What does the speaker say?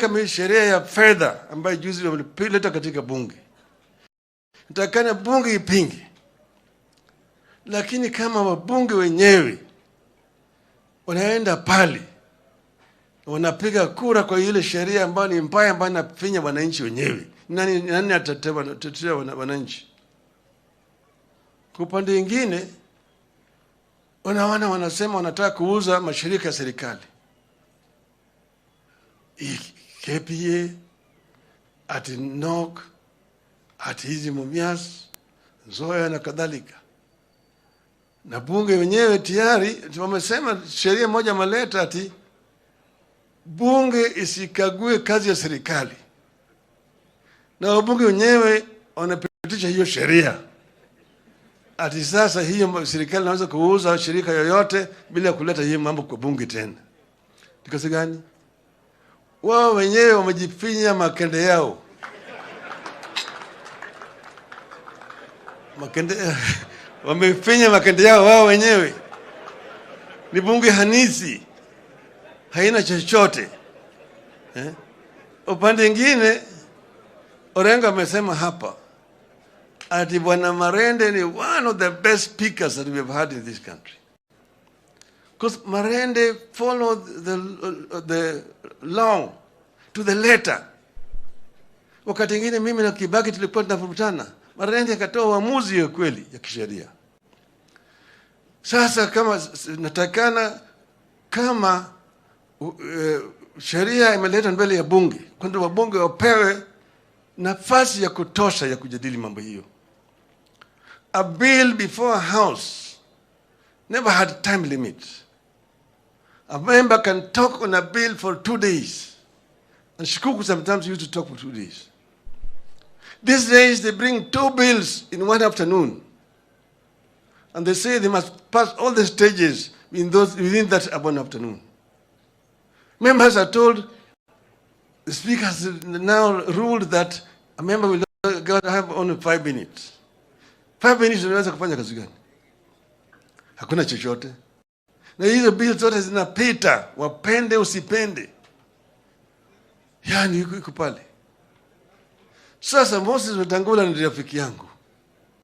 kama hii sheria ya fedha ambayo juzi walileta katika bunge, inatakikana bunge ipinge, lakini kama wabunge wenyewe wanaenda pale wanapiga kura kwa ile sheria ambayo ni mbaya, ambayo inafinya wananchi wenyewe, nani atatetea wananchi? Kwa upande mwingine, unaona wanasema wanataka kuuza mashirika ya serikali, KPA, ati NOCK, ati hizi Mumias, Nzoia na kadhalika. Na bunge wenyewe tayari wamesema sheria moja wameleta ati bunge isikague kazi ya serikali, na wabunge wenyewe wanapitisha hiyo sheria ati sasa hiyo serikali inaweza kuuza shirika yoyote bila kuleta hiyo mambo kwa bunge tena. Ni kazi gani? Wao wenyewe wamejifinya makende yao makende wamefinya makende yao wao wenyewe. Ni bunge hanisi, haina chochote eh? Upande mwingine Orengo amesema hapa ati Bwana Marende ni one of the best speakers that we have had in this country. Because Marende followed the law to the letter. Wakati mwingine mimi na Kibaki tulikuwa tunavurutana, Marende akatoa uamuzi ya kweli ya kisheria. Sasa kama natakana kama sheria imeletwa mbele ya bunge, kwanza wabunge wapewe nafasi ya kutosha ya kujadili mambo hiyo. A bill before a house never had time limit. A member can talk on a bill for 2 days. And Shikuku sometimes used to talk for 2 days. These days they bring two bills in one afternoon. And they say they must pass all the stages within that one afternoon. Members are told, the speaker has now ruled that a member will have only 5 minutes. 5 minutes unaweza kufanya kazi gani? Hakuna chochote. Na hizo bill zote zinapita, wapende usipende, yani iko pale. Sasa Moses Wetangula ni rafiki yangu.